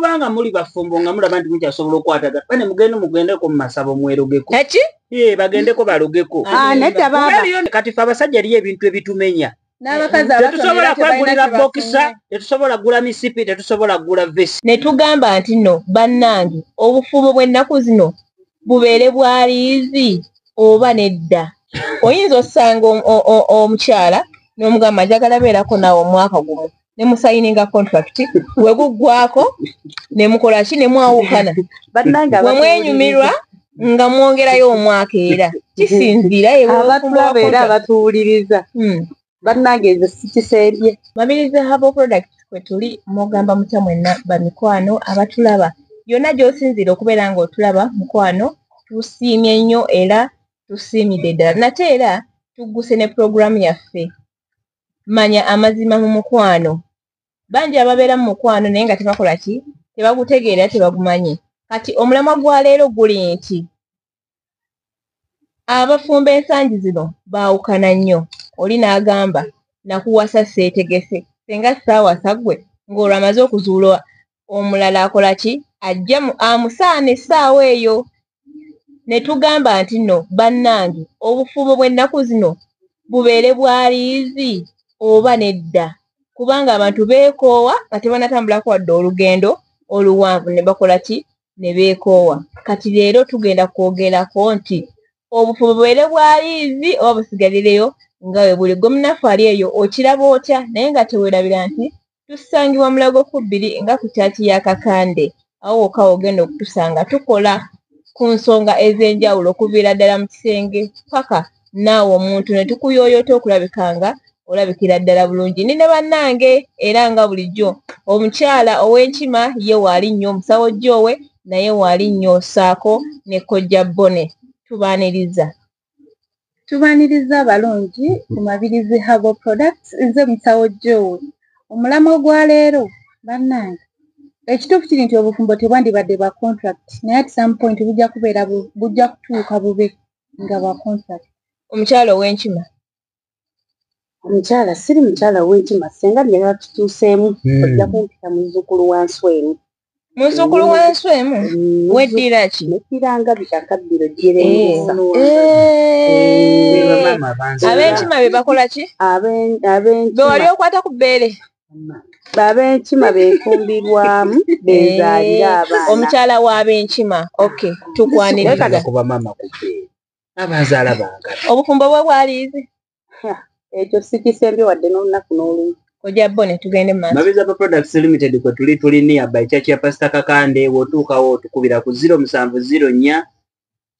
Mubanga muli bafumbo nga mulaba nti mukyasobola okukwatagana, bane mugende mugendeko mu masabo mwerogeko. Eki? Ye, bagendeko balogeko. Ah, nedda baaba. Eriyo kati ffe abasajja eriyo ebintu ebitumenya. N'abakazi abato Tetusobola era tebalina kwegulira kye bokisa, bafunye. tetusobola kugula misipi, tetusobola kugula vesi. Ne tugamba nti nno bannange, obufumbo bw'ennaku zino bubeere bwa liizi oba nedda. Oyinza osanga omukyala n'omugamba njagala beerako naawe omwaka gumu, ne musayininga contract, we guggwako ne mukola ki, ne mwawukana. Bannange We mwenyumirwa nga mwongerayo omwaka, era kisinziira ye bwe obufumbo bwa abatulaba era contract. abatuwuliriza. Bannange nze sikisembye. Mabirizi Herbal Products kwe tuli. Mugamba mutya mwenna bamikwano abatulaba yonna gy'osinziira okubeera ng'otulaba? Mukwano, tusiimye nnyo era tusiimidde ddala. Nate era tugguse ne puroguramu yaffe Manya Amazima mu Mukwano. Bangi ababeera mu mukwano naye nga tebakola ki, tebagutegeera, tebagumanyi. Kati omulamwa gwa leero guli nti abafumbo ensangi zino baawukana nnyo. Oli n'agamba nakuwasa seetegese, senga saawasa ggwe, ng'olwo amaze okuzuula omulala akola ki, ajja amusaana essaawa eyo. Ne tugamba nti nno bannange, obufumbo bw'ennaku zino bubeere bwa liizi oba nedda, kubanga abantu beekoowa nga tebanatambulako wadde olugendo oluwanvu, ne bakola ki, ne beekoowa. Kati leero tugenda kwogerako nti obufumbo bubeere bwa liizi oba busigalireyo nga bwe buli. Gwe munnaffe ali eyo, okiraba otya? Naye nga teweerabira nti tusangibwa Mulago ku bbiri nga ku kyaki ya Kakande, awo wokka w'ogenda okutusanga. Tukola ku nsonga ez'enjawulo okuviira ddala mu kisenge paka naawe omuntu ne tukuyooyoota okulabika nga olabikira ddala bulungi. Ndi ne bannange era nga bulijjo, omukyala ow'enkima ye waali nnyo, omusawo Jowe naye waali nnyo, ssaako ne Kojja Bone. Tubaaniriza. Tubaaniriza abalungi ku Mabirizi Herbal Products. Nze musawo Jowe. Omulamwa gwa leero, bannange, ekituufu kiri nti obufumbo tebwandibadde bwa contract, naye at some point bujja kubeera bujja kutuuka bube nga bwa contract. Omukyala ow'enkima. Omukyala, siri mukyala w'enkima. Senga njagala tutuuseemu, ojja kumpita muzzukulu wa Nswemu. Muzzukulu wa Nswemu? Weddira ki? Neddira Ngabi, akabbiro gyerengesa. Ab'enkima be bakola ki? Be wali okwata ku bbeere? Ab'enkima beefumbirwamu, benzaalira abaana. Omukyala w'ab'enkima, okay, tukwaniriza. Kuba maama ku bbeere abazaala bangabi. Obufumbo bwe bwaliizi? Ekyo sikisembye wadde n'olunaku n'olumu. Kojja Bone, tugende mu maaso. Mabirizi Herbal Products Limited kwe tuli, tuli nearby church ya Pastor Kakande. W'otuukawo otukubira ku 0704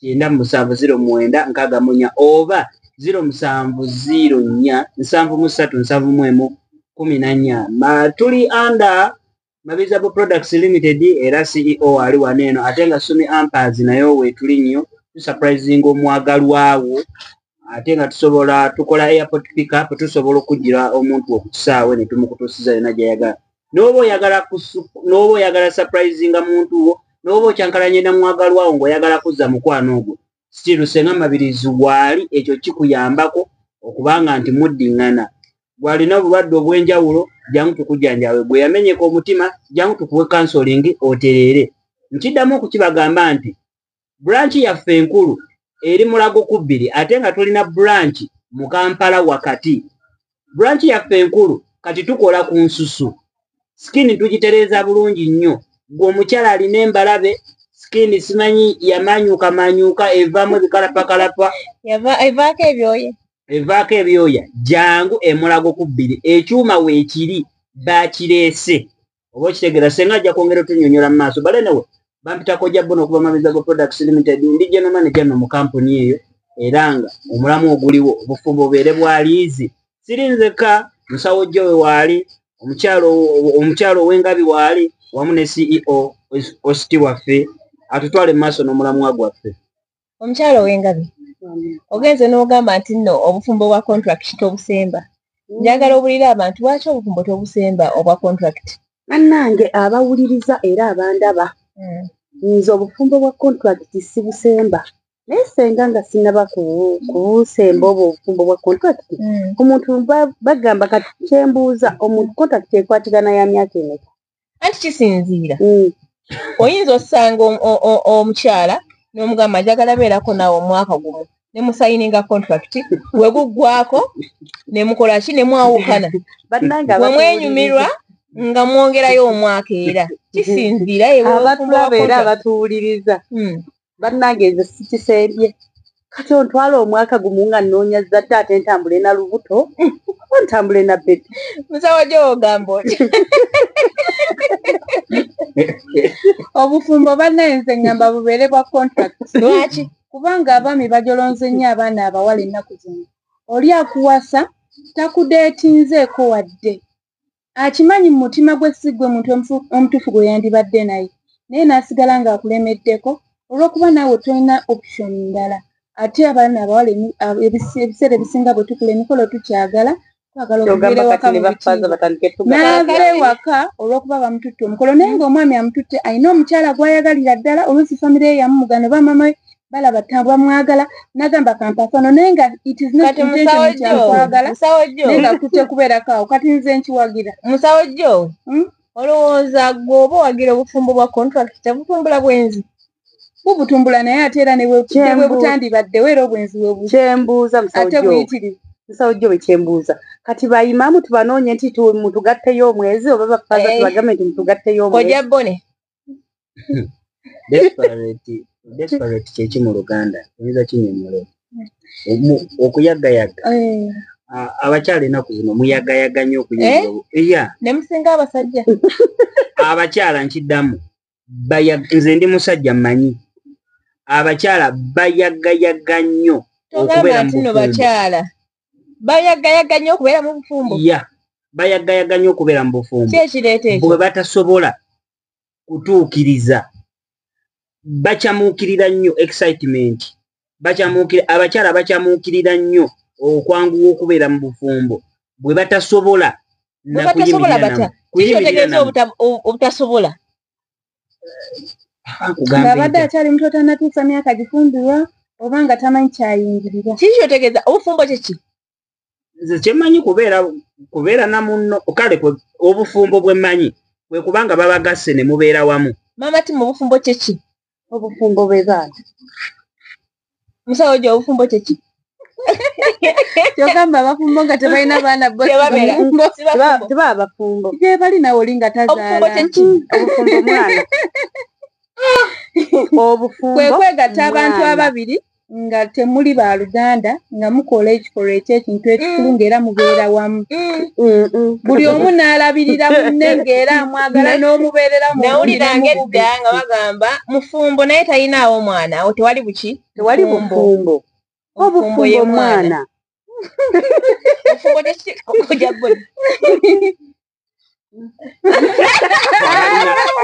9709 64 oba 0704 73 71 14. Ma tuli under Mabirizi Herbal Products Limited, era CEO ali wano eno, ate nga Sumi Ampers naye weetuli nnyo. Tusurprisinga omwagalwawo, ate nga tusobola tukola airport pickup, tusobola okugira omuntu ku kisaawe ne tumukutuusiza yonna gy'ayagala. N'oba oyagala surprisinga muntu wo, n'oba okyankalanye na mwagalwawo ng'oyagala kuzza mukwano ogwo, still senga Mabirizi waali. Ekyo kikuyambako okubanga nti muddiŋŋana. Gwalina obulwadde obw'enjawulo, jangu tukujjanjabe. Gwe yamenyeka omutima, jangu tukuwe counseling otereere. Nkiddamu okukibagamba nti branch yaffe enkulu eri Mulago ku bbiri, ate nga tulina branch mu Kampala wakati. Branch yaffe enkulu kati tukola ku nsusu, skin tugitereeza bulungi nnyo. Gwe omukyala alina embalabe, skin simanyi yamanyuka manyuka, evaamu ebikalapakalapa, evaako ebyoya, evaako ebyoya, jangu emulago ku bbiri, ekyuma weekiri, bakireese, oba okitegeera. Senga ajja kwongera otunyonyola mu maaso. Balenewe bampita Kojja Bono okuva Mabirizi Herbal Products Limited. Ndi general manager no mu kampuni eyo, era nga omulamu oguliwo obufumbo bubeere bwa liizi. Siri nzekka, musawo Jowe waali, omukyalo ow'engabi waali, wamu ne CEO ositi waffe atutwale mu maaso n'omulamwa gwaffe. Omukyalo ow'engabi, ogenze n'ogamba nti nno obufumbo bwa contract tobusemba. Njagala obulire abantu lwaki obufumbo tobusemba obwa contract. Bannange abawuliriza era abandaba, nze obufumbo bwa contract sibusemba, naye senga nga sinnaba kubusemba obwo obufumbo bwa contract, omuntu bagamba kati kyembuuza omuntu, contract ekwatigana ya myaka emeka? Anti kisinziira. Oyinza osanga omukyala n'omugamba njagala beerako naawe omwaka gumu, ne musayininga contract, we guggwako ne mukola ki, ne mwawukana. Bannange Bwe mwenyumirwa nga mwongerayo omwaka, era kisinziira abatulaba era abatuwuliriza. Bannange, nze sikisembye. Kati ontwala omwaka gumu nga nnoonya zadde, ate ntambule na lubuto oba ntambule na baby? Musawo gy'ogamba oti Obufumbo, bannaye, nze ŋŋamba bubeere bwa contract. Lwaki? Kubanga abaami bajolonze nnyo abaana abawala ennaku zino. Oli akuwasa takudeetinzeeko wadde akimanyi mu mutima gwe si gwe muntu omutuufu gwe yandibadde naye, naye n'asigala ng'akulemeddeko olw'okuba naawe tolina option ndala. Ate abaana abawala ebiseera ebisinga bwe tukula emikolo tukyagala, twagala okubeera Kyogamba ewaka kati ne mu bafaaza bitiibwa. batandike tugaba. N'ava ewaka olw'okuba bamututte omukolo, naye ng'omwami amututte alina omukyala gw'ayagalira ddala. Oluusi famire ye yamumugana oba mama we balaba bamwagala, n'agamba kampasano, naye nga it is not Kati intention musawo nti akwagala, musawo jo naye nga kutte kubeerako awo. Kati nze nkiwagira. Musawo jo, olowooza gwe oba owagira obufumbo bwa contract tebutumbula bwenzi? Bubutumbula, naye ate era ne bwe butandibaddewo, era obwenzi we buli. Kyembuuza, musawo Ate jo, buyitirivu. Musawo jo, kyembuuza, kati bayimaamu tubanoonye nti mutugatteyo omwezi, oba bafaaza tubagambe nti mutugatteyo omwezi? Kojja Bone. Desperate, desperate kyeki mu Luganda? Oyinza kinyonyola okuyagayaga? Abakyala ennaku zino muyagayaga nnyo okuyingira iya. Ne musinga abasajja. Abakyala, nkiddamu, nze ndi musajja, mmanyi abakyala bayagayaga nnyo Togamba okubeera mu nti nno bufumbo. Bakyala bayagayaga nnyo okubeera mu bufumbo? Ya, bayagayaga nnyo okubeera mu bufumbo. Ki ekireeta ekyo? Bwe batasobola kutuukiriza bakyamuukirira nnyo excitement, bakyamuukira, abakyala bakyamuukirira nnyo okwanguwa okubeera mu bufumbo bwe batasobola Bwe na batasobola kuyimirira batya? namu. Kiki Kuyimirira otegeeza namu. obutasobola? Nkugamba Ng'abadde ntya? akyali muto, tannatuusa myaka gifumbirwa, oba nga tamanyi kyayingirira. Kiki kyotegeeza? Obufumbo kiki? Nze kyemmanyi kubeera na munno. Kale obufumbo bwe mmanyi kwe kubanga babagasse ne mubeera wamu. Maama ti mu bufumbo kyeki? Obufumbo bwe baana. Musawo gyo, obufumbo kyeki? Kyogamba abafumbo nga tebalina baana bo Tebabeera. bafumbo? Si bafumbo. Tebaba bafumbo. Gye bali nawe oli nga Obufumbo tazaala. kyeki? Obufumbo mwana, obufumbo Kwe kwegatta abantu mwana. ababiri nga temuli baluganda, nga mukola ekikolwa ekyekintu ekikulu, ng'era mubeera wamu, buli omu n'alabirira munne ng'era amwagala n'omubeerera mu bulungi Nawuliranga ne mu bubi. edda nga bagamba mufumbo naye talinaawo mwana, awo tewali buki? Tewali Bufumbo. bufumbo. Obufumbo ye Obufumbo mwana. mwana. Obufumbo tekiki, kojja Boni?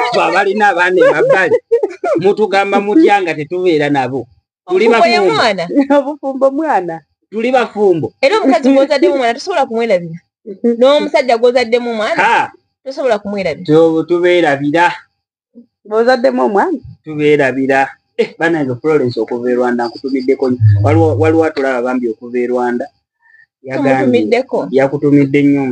Ffe abalina abaana emabbali mutugamba mutya nga tetubeera nabo? Tuli Obufumbo ye bafumbo. mwana. Obufumbo mwana. Tuli bafumbo. Era omukazi gw'ozaddemu omwana tosobola kumwerabira, n'omusajja gw'ozaddemu omwana Ha, tosobola kumwerabira. Tubeerabira. Bw'ozaddemu omwana. Tubeerabira. Eh, bannange, Florence okuva e Rwanda nkutumiddeko nnyo. Waliwo atulaba bambi okuva e Rwanda, yagambye Tumutumiddeko. Yakutumidde nnyo.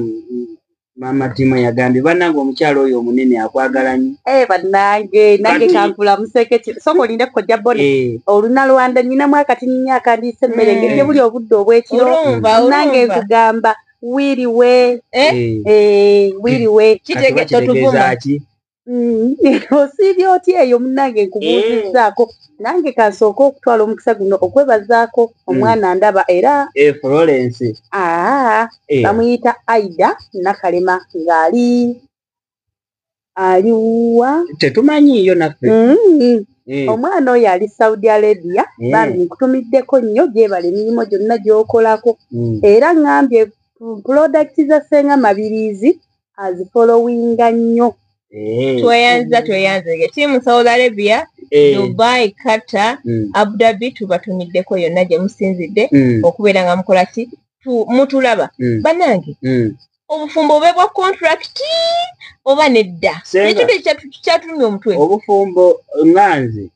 Maama Timo yagambye, bannange, omukyalo oyo omunene akwagala nnyo. Eh, bannange, nange Kati- kankulamuseko. Sooka olinde, kojja Bone. Olunalwanda nnyinamu akati nnyo akandiisa emmere ng'ejje buli obudde obw'ekiro. Olumva Nange olumva. nkugamba wiriwe. Eh? Wiriwe. Kati Kitege bakitegeeza totuvuma. ki? Osiibye otya eyo munnange? Nkubuuzizzaako. Nange kansooke okutwala omukisa guno okwebazaako omwana ndaba era. Florence. Aa, bamuyita Aida Nakalema ng'ali aliwa? Tetumanyiiyo naffe. Omwana oyo ali Saudi Arabia. Bambi nkutumiddeko nnyo, gyebala emirimu gyonna gy'okolako. Era ŋŋambye product za Ssenga Mabirizi azifolowinga nnyo. Tweyanza, tweyanzege tiimu Saudi Arabia, Dubai, Qatar, Abu Dhabi, tubatumiddeko yonna gye musinzidde okubeera nga mukola ki, mutulaba. Bannange, obufumbo bube bwa contract oba nedda? Senga. Ekintu ekyo kyatulumya omutwe. Obufumbo nganze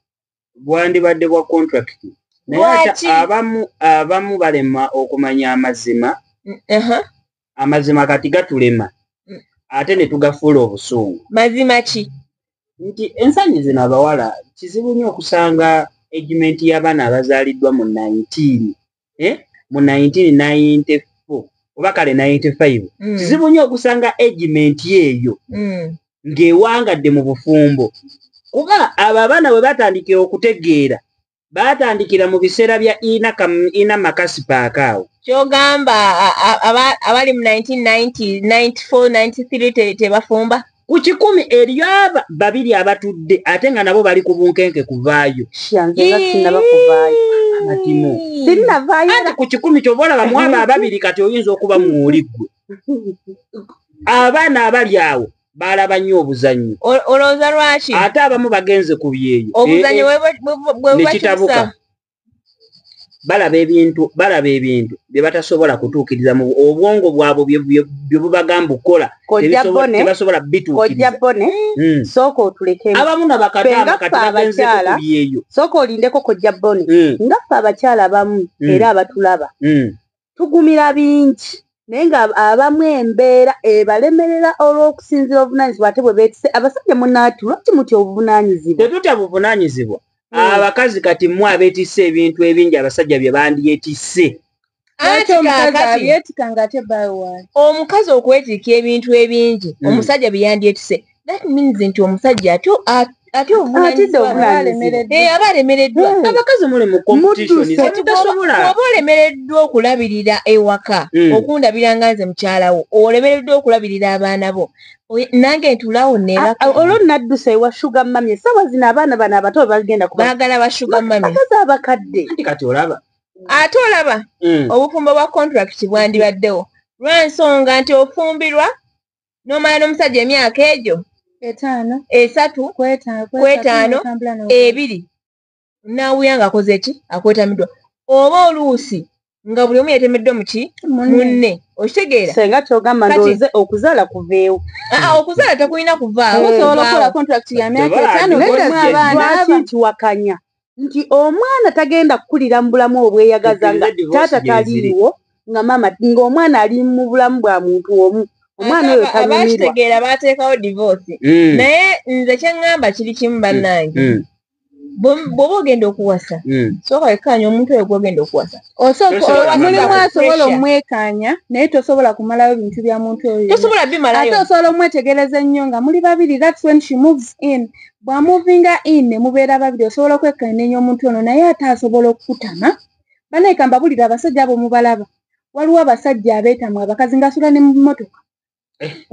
bwandibadde bwa contract, naye ate Lwaki? abamu balema okumanya amazima. Amazima kati gatulema. Ate ne tugafuula obusungu. Mazima ki? Nti ensangi zino abawala kizibu nnyo okusanga age mate y'abaana abazaaliddwa mu 19 mu 1994 oba kale 95. Kizibu nnyo okusanga age mate eyo ng'ewangadde mu bufumbo, kuba abo abaana bwe batandikira okutegeera batandikira mu biseera bya ina makasi paaka awo. Kyogamba abali mu 1990, 94, 93 tebafumba? Ku 100 eriyo aba babiri abatudde ate nga nabo bali ku bunkenke kuvaayo. Nze nga sinnaba kuvaayo. Amatimo. Sinnavaayo. Ate ku 100 ky'oba olaba mu abo ababiri kati oyinza okuba mwoli ggwe. Abaana abali awo balaba nnyo obuzannyo. Olowooza lwaki? Ate abamu bagenze ku byeyo. Obuzannyo bwe ne kitabuka. Balaba ebintu bye batasobola kutuukiriza mu obwongo bwabwe bye bubagamba okukola. Tebasobola bituukiriza. Kojja Bone, sooka otulekemu. Abamu nabakadaama kati bagenze ku byeyo. Sooka olindeko Kojja Bone. Nga ffe abakyala abamu era abatulaba tugumira bingi, naye nga abamu embeera ebalemerera olw'okusinziira obuvunaanyizibwa ate bwe beetise. Abasajja munnaatu lwaki mutya obuvunaanyizibwa? Tetutya buvunaanyizibwa. Abakazi kati mmwe abeetisse ebintu ebingi abasajja bye bandyetisse. Omukazi okwetikka ebintu ebingi omusajja bye yandyetisse, that means nti omusajja ate obuvunaanyizibwa aba alemereddwa. Abakazi muli mu competition temutasobola. Oba olemereddwa okulabirira ewaka, okundabira nga nze mukyala wo, olemereddwa okulabirira abaana bo, nange ntulaawo neebaka. Olwo nadduse ewa sugar mummy. Essaawa zino abaana bano abato bagenda baagala ba sugar mummy. Abakazi abakadde. Kati olaba. Ate olaba obufumbo bwa contract bwandibaddewo lwa nsonga nti ofumbirwa n'omala n'omusajja emyaka egyo 3 5 2 naawuya ng'akoze ki, akwetamiddwa, oba oluusi nga buli omu yetemeddwa muki munne. Okitegeera? Senga kyogamba ndowooza okuzaala kuveewo. Okuzaala tekulina kuvaawo. Osobola okukola contract ya myaka 5 ng'olimu abaana. Lwaki nkiwakanya nti omwana tagenda kukulira mu bulamu obweyagaza nga taata taliiwo, nga maama, ng'omwana ali mu bulamu bwa muntu omu. Omwana oyo tanyumirwa. Abakitegeera baateekawo divorce. Naye nze kye ŋŋamba kiri kimu bannange. Bw'oba ogenda okuwasa, sooka wekkaanye omuntu oyo gw'ogenda okuwasa. Mulimu asobola omwekkaanya naye tosobola kumalayo bintu bya muntu oyo. Tosobola bimalayo. Ate osobola omwetegereza ennyo nga muli babiri, that's when she moves in. Bw'amovinga in ne mubeera babiri, osobola okwekkaanya omuntu ono naye ate asobola okukutama. Bannange mbabulira abasajja abo mubalaba. Waliwo abasajja abeetamwa abakazi ng'asula ne mu mmotoka.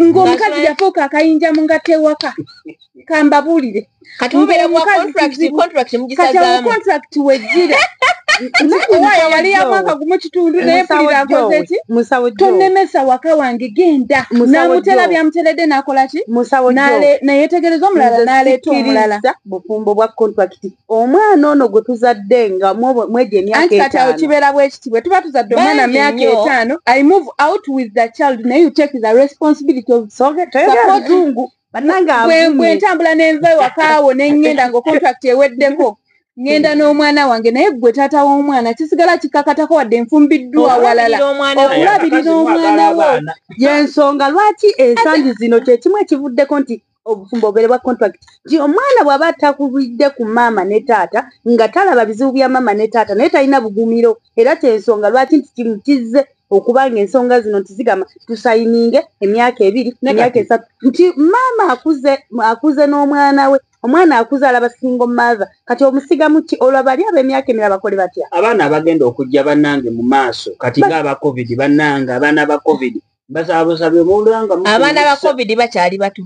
Ng'omukazi yafuuka akayinja mu ngatto ewaka. Kambabuulire. Kati mubeera bwa contract mugisazaamu. Kati contract wejjira. Owaaye yali ya mwaka 1.5 naye mpulira akoze ki? Tonnemesa waka wange genda. N'amutera by'amuteredde n'akola ki? Neyeetegereza omulala n'aleeta omulala. Bufumbo bwa contract. Omwana ono gwe tuzadde nga mwegyo emyaka 5. Anti kati awo kibeera bwe kiti, bwe tuba tuzadde omwana myaka 5, I move out with the child naye you take the responsibility of support. Bwe ntambula nenva ewaka awo ne ŋŋenda nga contract eweddeko, ŋŋenda n'omwana wange, naye ggwe taata w'omwana kisigala kikakatako wadde nfumbiddwa walala okulabirira omwana wo. Y'ensonga lwaki ensangi zino kye kimu ekivuddeko nti obufumbo obubeere bwa contract. Nti omwana bw'aba takulidde ku maama ne taata, nga talaba bizibu bya maama ne taata, naye talina bugumiro, era ky'ensonga lwaki nti kino kizze okubanga ensonga zino nti zigamba tusayininge emyaka 2, emyaka 3, nti maama akuze n'omwana we, omwana akuze alaba single mother. Kati omusigamu ki olwo bali ab'emyaka emirala bakole batya? Abaana abagenda okujja bannange mu maaso kati ng'aba COVID, bannange abaana ba COVID basaba busabe omuwulira nga abaana ba COVID bakyali bato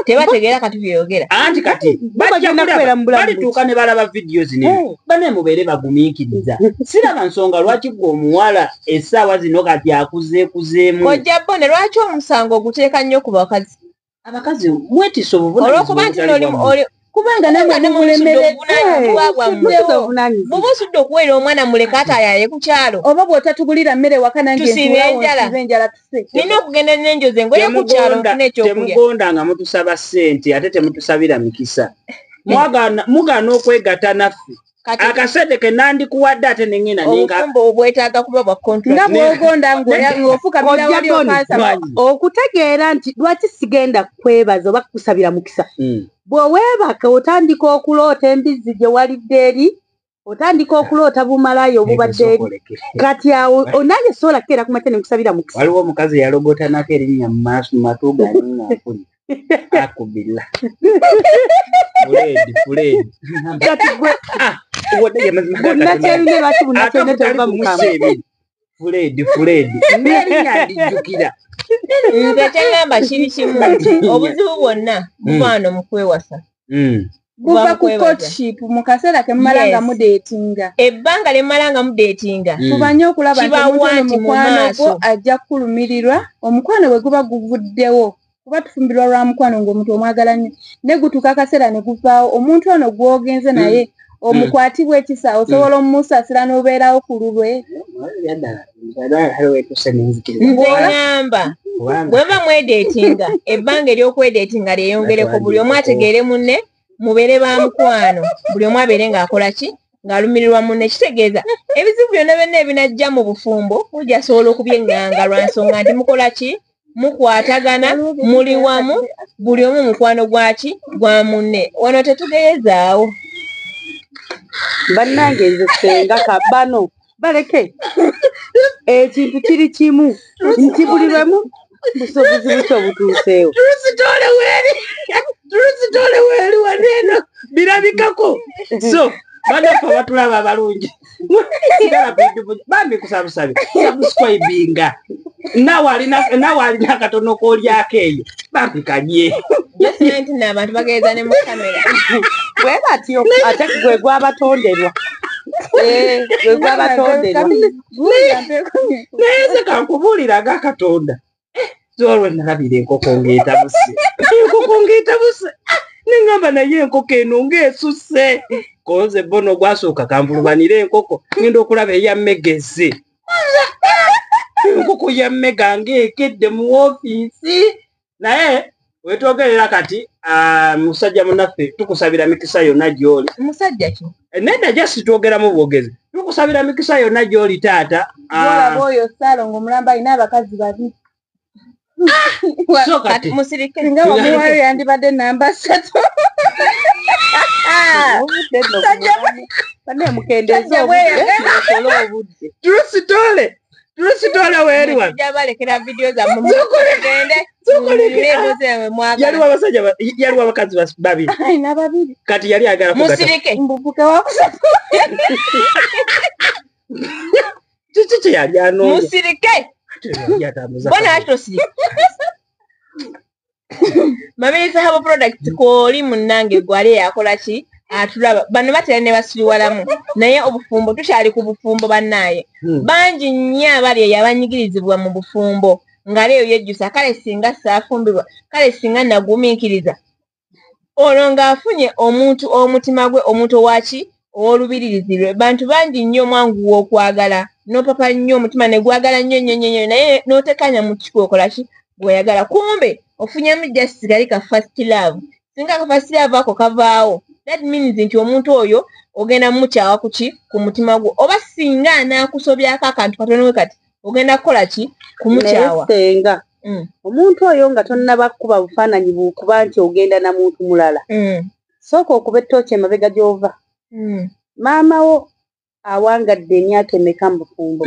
tebategeera kati byeyogera. Anti kati bajja kulaba balituuka ne balaba vidiyo zino, banne mubeere bagumiikiriza. Siraba nsonga lwaki ggwe omuwala essaawa zino kati akuzeekuzeemu. Kojja Bone, lwaki omusango oguteeka nnyo ku bakazi? Abakazi mwetisse obuvunaanyizibwa olw'okuba nti kubanga namwe mulemereddwa. Bw'oba osudde okuweera omwana muleke ataayaye ku kyalo. Oba bw'otatugulira mmere waka nange tusibe enjala. Nina okugenda n'enjozi engoye ku kyalo nfune ekyokulya. Temugonda nga mutusaba ssente ate temutusabira mikisa. Mugaana okwegatta naffe. Akasente ke nandikuwadde ate nengenda obufumbo obwetaaga kuba bwa contract. Nga bw'ogonda ng'ofukamira wali okansaba. Okutegeera nti lwaki sigenda kwebaza oba kukusabira mukisa. Bw'oweebaka otandika okuloota embizzi gye walidde eri, otandika okuloota bumalaaya obubadde eri. Kati awo nange sobola kukeera ku makya ne nkusabira mukisa. Waliwo omukazi yalogotanako erinnya mu maaso mu matu gange nga mpulira. Akubilla. Fuledi. Kati gwe bunnakyerine lwaki bunnakyerine tova mu kamwa? Fuledi. N'erinnya ndijjukira. Nze kyengamba kiri kimu, obuzibu bwonna buva wano mu kwewasa. Buva ku courtship mu kaseera ke mumala nga mudeetinga. Ebbanga lye mumala nga mudeetinga. Fuba nnyo okulaba nti omuntu ono mukwano gwo ajja kukulumirirwa, omukwano bwe guba guvuddewo. Kuba tufumbirwa lwa mukwano ng'omuntu omwagala nnyo, ne gutuuka akaseera ne guvaawo, omuntu ono gw'ogenze naye omukwatibwa ekisa osobola omusaasira n'obeerawo ku lulwe. Nze ŋŋamba bwe muba mwedeetinga, ebbanga ery'okwedeetinga lyeyongereko, buli omu ategeere munne, mubeere ba mukwano, buli omu abeere ng'akola ki, ng'alumirirwa munne. Kitegeeza ebizibu byonna byonna ebinajja mu bufumbo mujja sobola okubyeŋŋanga lwa nsonga nti mukola ki, mukwatagana, muli wamu, buli omu mukwano gwaki gwa munne. Wano tetugeyezaawo. Bannange nze ssenga kabano baleke ekintu kiri kimu nti buli lwemu busobozi butyo butuuseewo. Tulusitole weeri waneeno birabikako. So bannaffe abatulaba abalungi bambi kusabusabe subscribinga naawe alina akatono k'olyako eyo bambi kalye. Nti n'abantu bageeza ne mu kamera. Bwe batyo ate gwe gwabatonderwa. Gwe gwabatonderwa. Naye nze kankubuulira aga Katonda. Olwo nalabira enkoko ng'etabuse. Enkoko ng'etabuse. Nengamba naye enkoko eno ng'esusse. Konze bono gwasooka kanvulubanire enkoko ngenda okulaba eya mmegezi. Enkoko ya mmega ng'ekedde mu woofiisi. Naye wetwogerera kati musajja munnaffe tukusabira mikisa yonna gy'oli. Musajja ki? Nedda just twogeramu bwogezi. Tukusabira mikisa yonna gy'oli taata. Olaba oyo Ssaalongo omulamba alina abakazi babiri. So kati musirike. Nga wamuwaayo yandibadde namba 3. Banne mukendeeze obudde. Tulusitole weeri wano. Tujja balekera vidiyo zammwe. Mugende. Yaliwo abakazi babiri. Alina babiri. Kati yali ayagala kugatta. Musirike. Mbubuke wakusatu. Kiki kye yali anoonya? Musirike. Bona atosirike. Mabirizi Herbal Products kw'oli munnange gwali yakola ki atulaba. Bano batera ne basiriwalamu naye obufumbo tukyali ku bufumbo bannaaye. Bangi nnyo abali eyo abanyigirizibwa mu bufumbo nga leero yejjusa kale singa saafumbirwa, kale singa nagumiikiriza. Olwo ng'afunye omuntu omutima gwe omuntu owaki ow'olubiririzi lwe. Bantu bangi nnyo omwanguwa okwagala n'opapa nnyo omutima ne gwagala nnyo nnyo nnyo naye n'otekanya mu kikwokola ki gw'oyagala. Kumbe ofunyemu just kali ka first love. Singa ka first love ako kavaawo, that means nti omuntu oyo ogenda mukyawa ku ki ku mutima gwo, oba singa anaakusobyako akantu katono we kati ogenda kukola ki kumukyawa. Naye senga omuntu oyo nga tonnaba kukuba bufaananyi bukuba nti ogenda na muntu mulala, sooka okuba ettooki emabega gy'ova. Maama wo awangadde emyaka emeka mu bufumbo?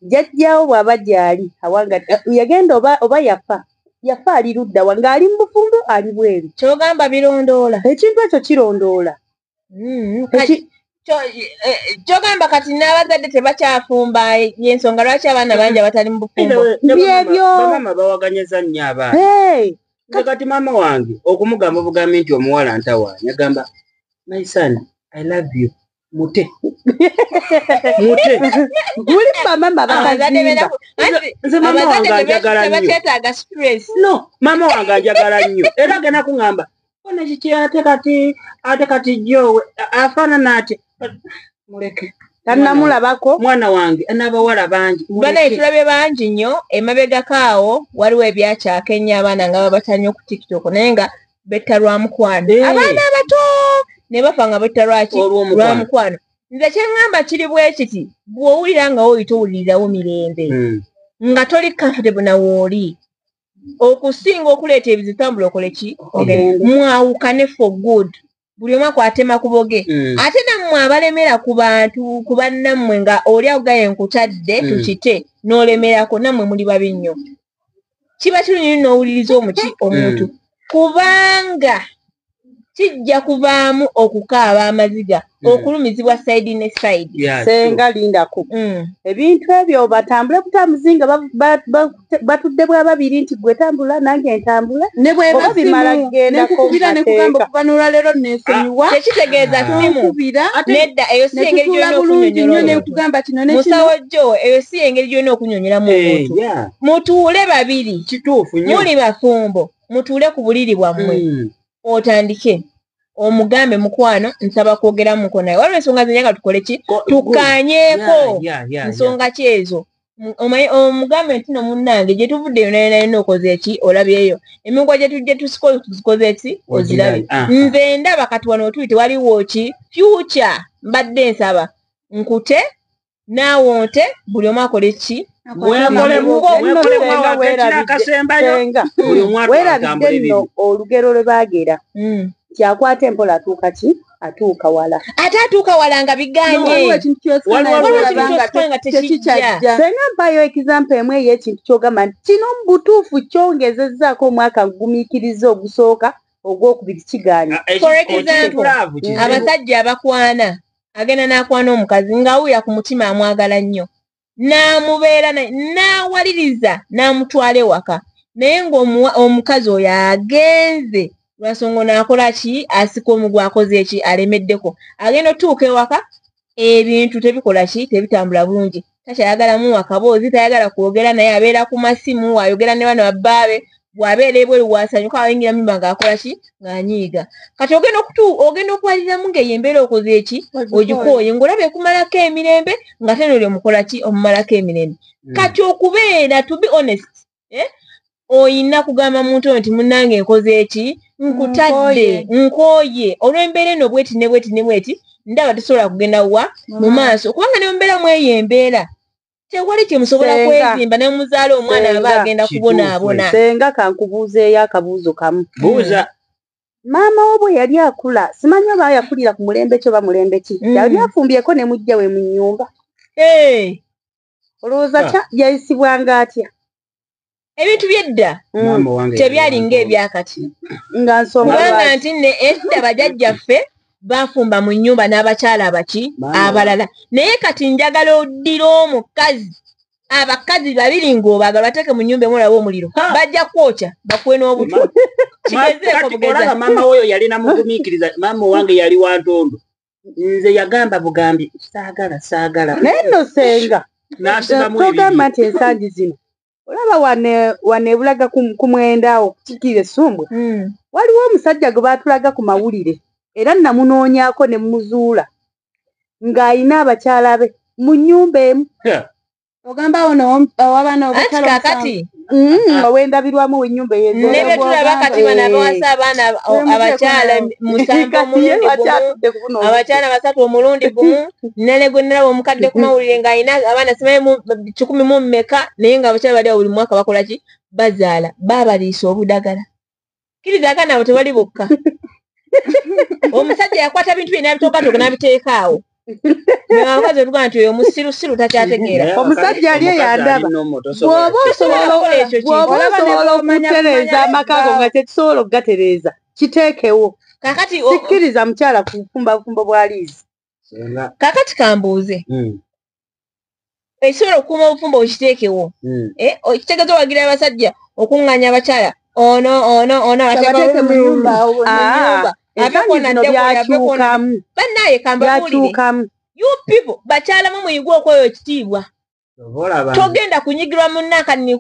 Jjajjaawo bw'aba gy'ali awangadde, yagenda oba yafa? Yafa ali ludda wa? Ng'ali mu bufumbo ali bweru? Ky'ogamba birondoola. Ekintu ekyo kirondoola. Ky'ogamba kati n'abazadde tebakyafumba, y'ensonga lwaki abaana bangi abatali mu bufumbo. Byebyo. Bamaama bawaganyiza nnyo abaana. Nze kati maama wange okumugamba obugambi nti omuwala ntawaanya, agamba my son I love you. Mute. Mute. Muli bamaama bakazimba. Nze maama wange anjagala nnyo. Tebakyetaaga stress. No, maama wange anjagala nnyo. Era agenda kuŋŋamba, ona kiki ate kati jjo afaanana ati. Muleke. Tannamulabako. Mwana wange n'abawala bangi. Banaye tulabye bangi nnyo emabegako awo waliwo ebyakyaka ennyo abaana nga babata nnyo ku TikTok naye nga betta lwa mukwano. Abaana abato Ne bafa nga betta lwaki? Lwa mukwano. Nze kyeŋŋamba kiri bwe kiti, bw'owulira nga woyita owulirirawo mirembe, nga toli comfortable na wooli, okusinga okuleeta ebizibu, tambula okole ki? Mwawukane for good, buli omu akwate makubo ge. Ate nammwe abalemera ku bantu, ku bannammwe, nga oli akugaye nkutadde tukite, n'olemerako, nammwe muli babi nnyo. Kiba kirungi nnyo n'owuliriza omuki omuntu, kubanga kijja kuvaamu okukaaba amaziga, okulumizibwa side ne side. Senga, lindako. Ebintu ebyo batambule butambuzi nga batudde bwa babiri nti gwe tambula nange ntambula. Ne bweba Oba bimala kugendako nekukubira nekugamba mateeka. okuva n'olwaleero neesonyiwa. Tekitegeeza simu. Nkubira Nedda, eyo si engeri netutuula gy'olina bulungi okunyonyola nnyo omuntu. nekugamba kino ne kino. Musawo jo, eyo si engeri gy'olina okunyonyolamu omuntu. Mutuule babiri, Kituufu nnyo. muli bafumbo, mutuule ku buliri bwammwe, otandike omugambe, mukwano, nsaba kwogeramuko naye, waliwo ensonga zenyaga tukole ki, tukkaanyeeko. Nsonga ki ezo? Omanyi omugambe nti no munnange, gye tuvudde yonna yonna yonna okoze ki, olabyeyo emigwa gye tujje tusiko tuzikoze ki, ozirabye. Nze ndaba kati wano otuli tewaliwo ki future, mbadde nsaba nkute naawe onte, buli omu akole ki. Senga, Akasembayo, Senga, buli omu weerabidde atambula nno ebibi. olugero lwe baagera nti akwata empola atuuka ki, atuuka wala. Ate atuuka wala nga biganye. Waliwo ekintu ky'osika Waliwo naye ekintu olaba nga ky'osika nga tekijja. tekikyajja. Senga, mpayo example emu ey'ekintu ky'ogamba nti kino mu butuufu kyongezezzaako omwaka ngumiikiriza ogusooka, ogwokubiri kigaanye. For example, abasajja abakwana, agenda n'akwana omukazi ng'awulira ku mutima amwagala nnyo, n'amubeera naye, n'awaliriza n'amutwala ewaka, naye ng'omukazi oyo agenze lwansonga ono akola ki, asika omugwa, akoze eki, alemeddeko, agenda otuuka ewaka ebintu tebikola ki, tebitambula bulungi, takyayagalamu akaboozi, tayagala kwogera naye, abeera ku masimu ayogera ne bano babbaabe, bw'abeera ebweru wasanyuka, ayingira mu nyumba ng'akola ki, ng'anyiiga. Kati ogenda okuwaliramu ng'eyo embeera okoze eki, ogikooye, ng'olaba ekumalako emirembe, nga te noli omukola ki, omumalako emirembe. Kati okubeera, to be honest, eh? Oyina kugamba muntu oyo nti munnange, nkoze eki, nkutadde, nkooye olw'embeera eno bweti ne bweti ne bweti, ndaba tesobola kugenda wa mu maaso, kubanga ne mumbeera mu eyo embeera tewali kyemusobola Senga. kwezimba, ne muzaala omwana aba Senga. agenda kubonaabona. Senga, kankubuuzeeyo akabuuzo kamu. Buuza. Maama wo bwe yali akula, simanyi oba yakulira ku mulembe ki oba mulembe ki, yali afumbyeko ne mujja we mu nnyumba? Olowooza yayisibwanga atya? Ebintu byedda Maama wange tebyali ng'ebyakati. Nga nsonga Kubanga lwaki? nti ne edda bajjajjaffe bafumba mu nnyumba n'abakyala abaki Maama. abalala, naye kati njagala oddira omukazi, abakazi babiri ng'obaagala, bateeke mu nnyumba emu, olabe omuliro bajja kwokya bakuwe n'obutwa. Kigezeeko Kati bugeza. olaba maama woyo yalina mugumiikiriza. Maama wange yali wa ntondo, nze yagamba bugambi saagala, saagala. Naye nno senga, N'asibamu togamba ebibye. nti ensangi zino olaba wane ebulaga ku mwenda awo kukikiira essumbwe, waliwo omusajja gwe baatulaga ku mawulire, era namunoonyaako ne muzuula ng'ayina abakyala be mu nnyumba emu. Ogamba awo ow'abaana Anti obukyala. kaakati Ow'endabirwamu w'ennyumba. Ne bye tulaba kati, bano abawasa abaana abakyala 7 omulundi gumu, abakyala 3 omulundi gumu, nene gwe nalaba omukadde ku mawulire ng'alina abaana simanyi kikumi mu mmeka, naye ng'abakyala bali awo buli mwaka bakola ki, bazaala, baabaliisa obudagala. Kkiriza akaana abo tebali bokka. Omusajja yakwata bintu bye n'abitookatooka n'abiteeka awo. Abakazi otugamba nti oyo musirusiru takyategeera. Omusajja ali eyandaba. Bw'oba osobola Kola ekyo kintu. bw'oba Olaba ne osobola bw'omanya okutereeza kumanya amaka ago nga tetusobola okugatereeza, kiteekewo. Kakati Sikkiriza mukyala kufumba bufumbo bwa liizi. Kakati kambuuze, ekisobola okukuuma obufumbo okiteekewo. Eh, okitegeeza owagira abasajja okuŋŋaanya abakyala ono ono ono Abateeke mu nnyumba awo. mu nnyumba. Ensangi Ave kwona zino adde kwona, ave kwona. byakyukamu. Bannaaye, kambabuulire. Byakyukamu. You people, bakyala mu muyigwe okwoyo ekitiibwa. Togenda kunyigirwa munnakani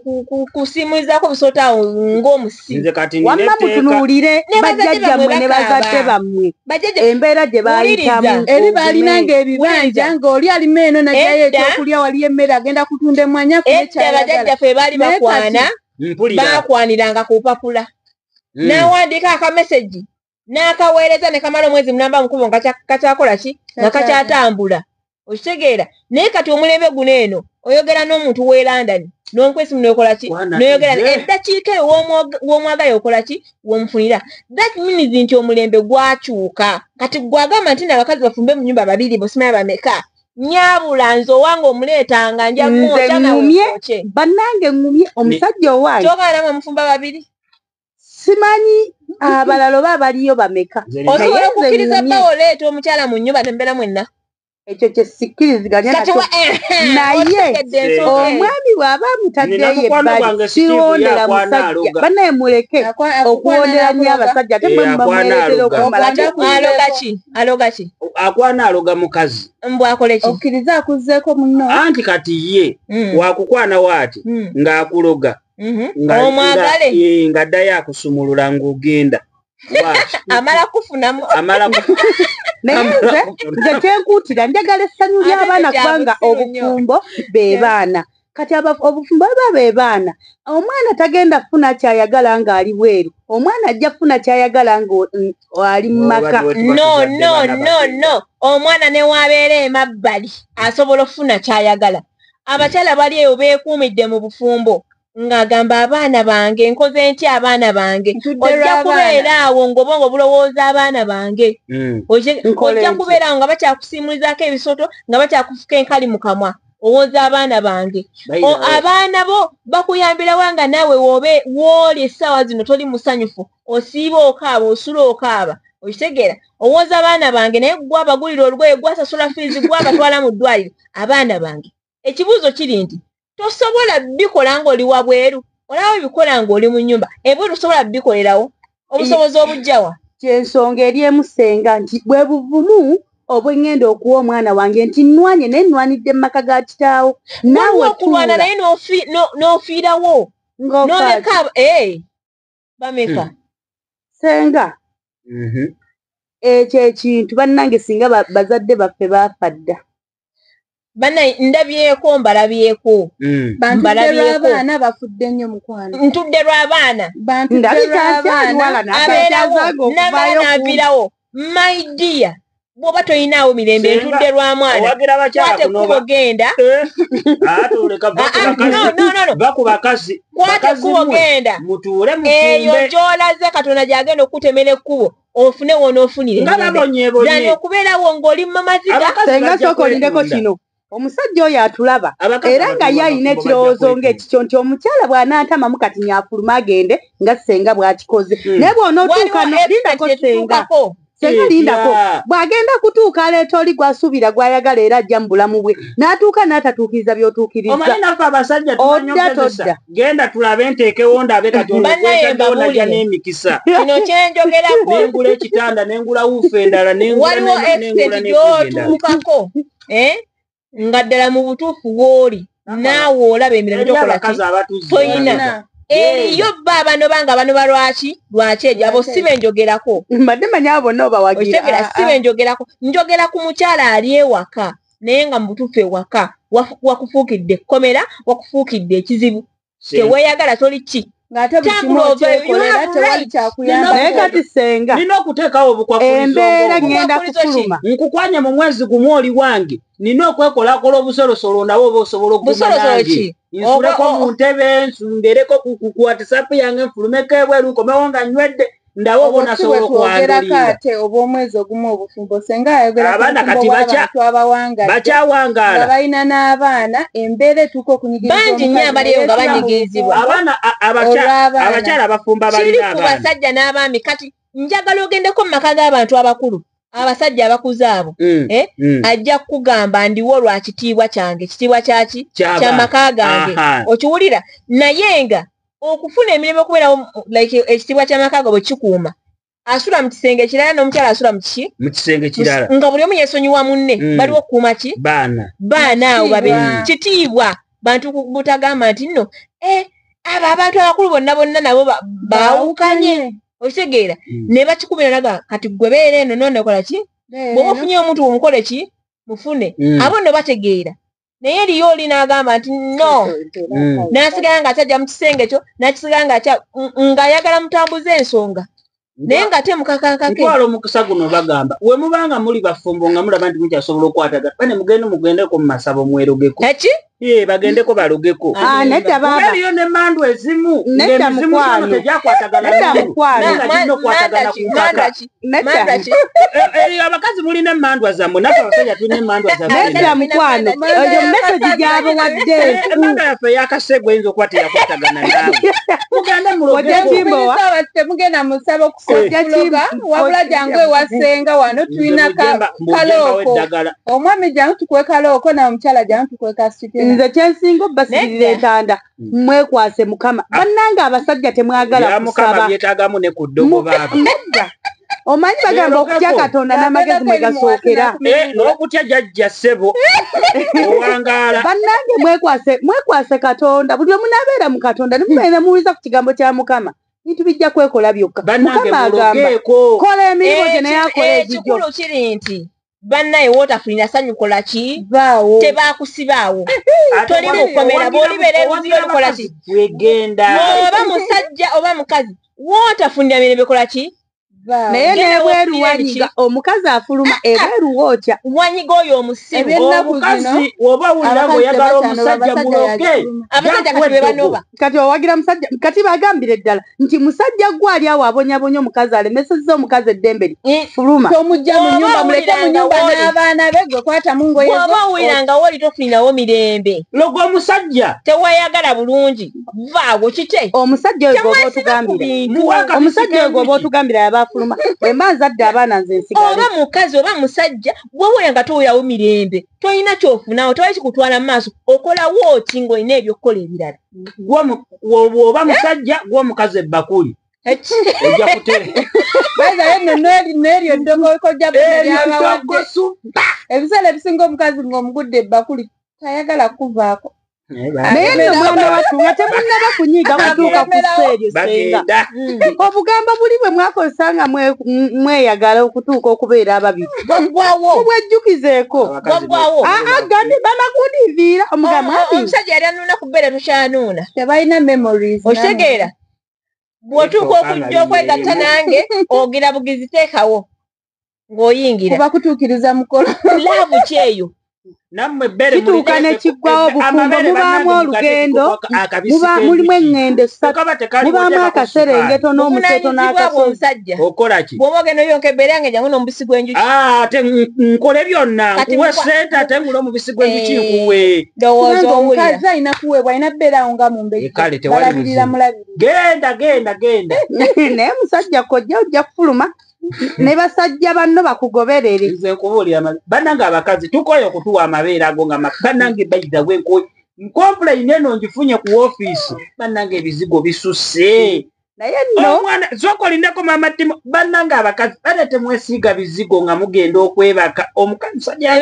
kusiimulizaako busoota awo ng'omusiru. Nze kati nina Wamma etteeka. mutunuulire Ne bazadde bajjajjammwe bammwe ne bakaaba. bazadde bammwe, Bajjajja embeera gye baayitamu. Wuliriza. Eri baalinanga ebibanja, ng'oli alima eno n'aggyayo Edda. ekyokulya, waliyo emmere, agenda kutunda emmwanyi afune Edda kyayagala. bajjajjaffe baali Naye kati bakwana, Mpulira. bakwaniranga ku bupapula, n'awandiika akamesegi. N'akaweereza ne kamala omwezi mulamba mukubo nga kakyakola ki? Nga kakyatambula. Okitegeera? Naye kati omulembe guno eno oyogera n'omuntu w'e London n'omukuba essimu n'okola ki? N'oyogera eddakiika eyo w'omwagala okola ki? W'omufunira. That means nti omulembe gwakyuka. Kati gwagamba nti n'abakazi bafumbe mu nnyumba babiri bosimanyi bameka. Nnyabula nze owange omuleetanga nja mwokya nawe mwokye. Bannange ŋŋumye omusajja owange. Ky'ogaana namwe mufumba babiri? Simanyi abalala oba abaliyo bameka. Osobola okukkiriza bba oleeta omukyala mu nnyumba ne mubeera mwenna? Ekyo kye sikkiriziganya nakyo. Naye omwami bw'aba amutaddeyo ebbali sirondera musajja. Bannaye muleke okuwondera nnyo abasajja ate mwe muba mwereetera okumala. Aloga ki? Aloga ki? Akwana aloga mukazi. Mbw akole ki? Okkiriza akuzzeeko munno. Anti kati ye wakukwana waati ng'akuloga. Omwagale. Ng'addayo akusumulula ng'ogenda. Amala kufunamu. Amala naye nze kyenkuutira njagala essanyu ly'abaana kubanga obufumbo be baana. Kati obufumbo baba be baana. Omwana tagenda kufuna ky'ayagala ng'ali bweru. Omwana ajja kufuna ky'ayagala ng'ali mu maka. No, no, no, no. Omwana ne w'abeera emabbali asobola okufuna ky'ayagala. Abakyala bali eyo beekuumidde mu bufumbo. Ng'agamba abaana bange nkoze ntya abaana bange. Ojja kubeera awo ng'obwongo bulowooza abaana bange. Ojja kubeera awo nga bakyakusiimulizaako ebisoto nga bakyakufuka enkali mu kamwa. Owooza abaana bange. Abaana bo bakuyambirawa nga naawe woobe wooli essaawa zino toli musanyufu. Osiiba okaaba, osula okaaba. Okitegeera? Owooza abaana bange naye ggwe abagulira olugoye, ggwe asasula fiizi, ggwe abatwala mu ddwaliro. Abaana bange. Ekibuuzo kiri nti tosobola bikola ng'oli wabweru, olaba bikola ng'oli mu nnyumba. Ebweru tosobola bikolerawo. Obusobozi obujjawa. Ky'ensonga eri emusenga nti bwe buvumu obw'engenda okuwa omwana wange nti nnwanye naye nnwanidde mu maka ga kitaawo. Naawe okulwana naye n'ofiirawo. N'oleka bameka. Senga. Ekyo ekintu bannange singa bazadde baffe baafa dda. Bana ndabyeko mbalabyeko. Bantudde lw'abaana bafudde nnyo mukwano. Ntudde lw'abaana. Bantudde lw'abaana. Abeerawo n'amala n'aviirawo. My dear, bw'oba toyinaawo mirembe ntudde lwa mwana. Kwata ekkubo genda. Kwata ekkubo genda. Eyo gy'olaze Katonda gy'agenda okukutemera ekkubo. Ofune w'onoofunira emirembe. Dani okubeerawo ng'oli mu maziga. Senga sooka olindeko kino. Omusajja oyo atulaba era nga ye alina ekirowoozo ng'ekikyo nti omukyala bw'anaatamamu kati nyaafuluma agende nga senga bw'akikoze. Naye bw'onootuuka lindako senga. Senga lindako. Bw'agenda kutuuka aleeta oli gw'asuubira gw'ayagala era ajja mu bulamu bwe. N'atuuka n'atatuukiriza by'otuukiriza. Omanyi naffe abasajja tumanyi okugezesa. Genda tulabe nteekewo ndabe kati olwo najja n'emikisa. Kino kye njogerako. Nengula ekitanda, nengula wuufu endala, nengula waliwo gy'otuukako. Nga ddala mu butuufu w'oli naawe olaba emirembe tokola ki? Toyina. Eriyo bba abano banga bano balwaki lwaki egyo abo si be njogerako. Mbadde mmanyi abo bonna obawagira. Okitegeera si be njogerako. Njogera ku mukyala ali ewaka naye nga mu butuufu ewaka wakufuukidde ekkomera, wakufuukidde ekizibu. Teweeyagala toli ki? Ng'ate buli kimu okyekolera tewali kyakuyamba. Naye kati senga nina okuteekawo obukwakkulizo. Embeera ngenda kufuluma. Nkukwanye mu mwezi gumu oli wange. Nina okwekolakola obusolosolo nabo oba osobola okuguma nange. Nsuleko mu ntebe, nsembereko ku WhatsApp yange, nfulumeko ebweru, nkomewo nga nywedde. Ndawo Obwo bona si bwe asobola twogerako okuwandulinga. ate obw'omwezi ogumu obufumbo. Senga ayogera ku Abaana bufumbo kati bw'abantu abawangadde. bakyawangaala. Nga balina n'abaana, embeera etuuka okunyigiriza Bangi nnyo omukazi abaliyo nga naye banyigirizibwa. Abaana Olw'abaana. abakyala abafumba Kiri balina ku abaana. basajja n'abaami. Kati njagala ogendeko mu maka g'abantu abakulu, abasajja abakuze abo. Ajja kukugamba ndiwo lwa kitiibwa kyange. Kitiibwa kyaki? Ky'amaka gange. Okiwulira? Naye nga okufuna emirembe okubeerawo, like ekitiibwa ky'amaka go bwe kikuuma. Asula mu kisenge kirala n'omukyala asula mu kiki? Mu kisenge kirala. Nga buli omu yeesonyiwa munne. Baliwo okukuuma ki? Baana. Baana abo babe. Kitiibwa. Kitiibwa. Bantu butagamba nti nno, abo abantu abakulu bonna bonna nabo baawukanye. Okitegeera? Ne bakikubira naga kati ggwe beera eno nonda kola ki? Bw'oba ofunye omuntu omukole ki? Mufune. Abo nno bategeera. Naye eriyo oli n'agamba nti no. N'asigala ng'akyajja mu kisenge kyo, n'akisigala ng'ayagala mutambuze ensonga. Naye nga te mukakankake. Ntwala omukisa guno bagamba we mubanga muli bafumbo nga mulaba nti mukyasobola okukwatagana bane mugende mugendeko mu masabo mwerogeko. Eki? Bagendeko balogeko. Nedda baba. Eriyo n'emmandu ezimu Nedda ng'emizimu mukwano. gino tegyakwatagana Nedda n'emu. mukwano. Naye nga girina okukwatagana ku mpaka. Nedda. Abakazi mulina emmandwa zammwe naffe abasajja tulina emmandwa zaffe. Nedda mukwano. Eyo message gy'abawadde. Emmandwa yaffe ey'akaseegu eyinza okuba teyakwatagana naawe. Mugende mulogeko. Kojja Kimbowa. Temugenda musaba kuloga wabula jangu ewasenga wano tulina kalooko. Omwami jangu tukuwe kalooko na omukyala jangu tukuwe kasitena. Nze kyensinga obbasirira entanda mwekwase Mukama. Bannange abasajja temwagala kusaba. Byetaagamu ne ku ddogo baaba. Nedda. Omanyi bagamba okutya Katonda n'amagezi mwe gasookera. N'okutya jjajja ssebo owangaala. Bannange mwekwase Katonda. Buli omu n'abeera mu Katonda ne mubeera muwuliza ku kigambo kya Mukama. Bintu bijja kwekola byokka. Bannange Mukama agamba mulogeeko. kola emirimu gye naye akola egigyo. Ekikulu kiri nti bannaye wootafunira ssanyu kola ki? Vaawo. Tebaakusibaawo. Toli mukomera bw'olibeera eruziyo olikola ki? Wegenda. Oba musajja oba mukazi wootafunira mirembe kola ki? Naye n'ebweru wanyiga omukazi afuluma ebweru wookya. Wanyiga oyo omusiru. Omukazi oba owulira ng'oyagala omusajja muloge. Abasajja kati be banoba. Kati owagira musajja kati bagambire ddala nti musajja gwe ali awo abonyabonya omukazi alemesezza omukazi eddembe lye. Fuluma. Tomujja mu nnyumba muleke mu nnyumba n'abaana be gwe kwata mu ngoye zo. Bw'oba owulira nga woli tofunirawo mirembe. Loga omusajja. Tewayagala bulungi. Vaawo kite. Omusajja oyo gw'oba otugambira. Omusajja oyo gw'oba otugambira yaba afuluma. Bwe mba nzadde abaana nze nsigale. Oba mukazi oba musajja bw'oba nga towulirawo mirembe tolina ky'ofunawo tewali kikutwala mu maaso okolawo ki ng'olina ebyokukola ebirala. Bw'oba musajja gw'omukazi ebbakuli. Ojja kutere. Bayiza nno n'eryo eddogo kojja lyabawadde. Ebiseera ebisinga omukazi ng'omugudde ebbakuli tayagala kuvaako. Naye nno mwana wattu nga temunnaba kunyiga kutuuka ku sseeryo ssenga. Obugambo buli bwe mwakozesa nga mweyagala okutuuka okubeera ababiri. Bwaggwawo. Mubwejjukizeeko. Bwaggwawo. Gambye bamagudiviira omugambo abi. Omusajja yali anuuna ku bbeere tokyanuuna. Tebalina memories. Okitegeera. Bw'otuuka okujja okwegatta nange ogira bugizi teekawo ng'oyingira. Kuba kutuukiriza mukolo. Laavu ki eyo? Nammwe ebbere Kituuka ne kiggwawo obufumbo mubaamu olugendo mulimu eŋŋendo ssatu mubaamu akaserengeto n'omuseto n'akasozi. Okola ki? Bw'oba ogenda oyonka ebbeere yange jangu n'omubisi gw'enjuki. Ate nkole byonna nkuwe ssente ate ngule omubisi gw'enjuki nkuwe. Ndowooza owulira. Omukazi alina kuweebwa alina bbeerawo nga mumbejja. Kale tewali Balabirira buzibu. mulabirira. Genda genda genda. Naye musajja kojja ojja kufuluma ne basajja banno bakugoberere. Nze nkubuulira bannange abakazi tukoye okutuwa amabeere ago nga bannange bayita gwe nkomplaini eno ngifunye ku woofiisi bannange ebizigo bisusse. Naye nno omwana sooka olindeko maama Timo bannange abakazi bane temwesiiga bizigo nga mugenda okwebaka. Omusajja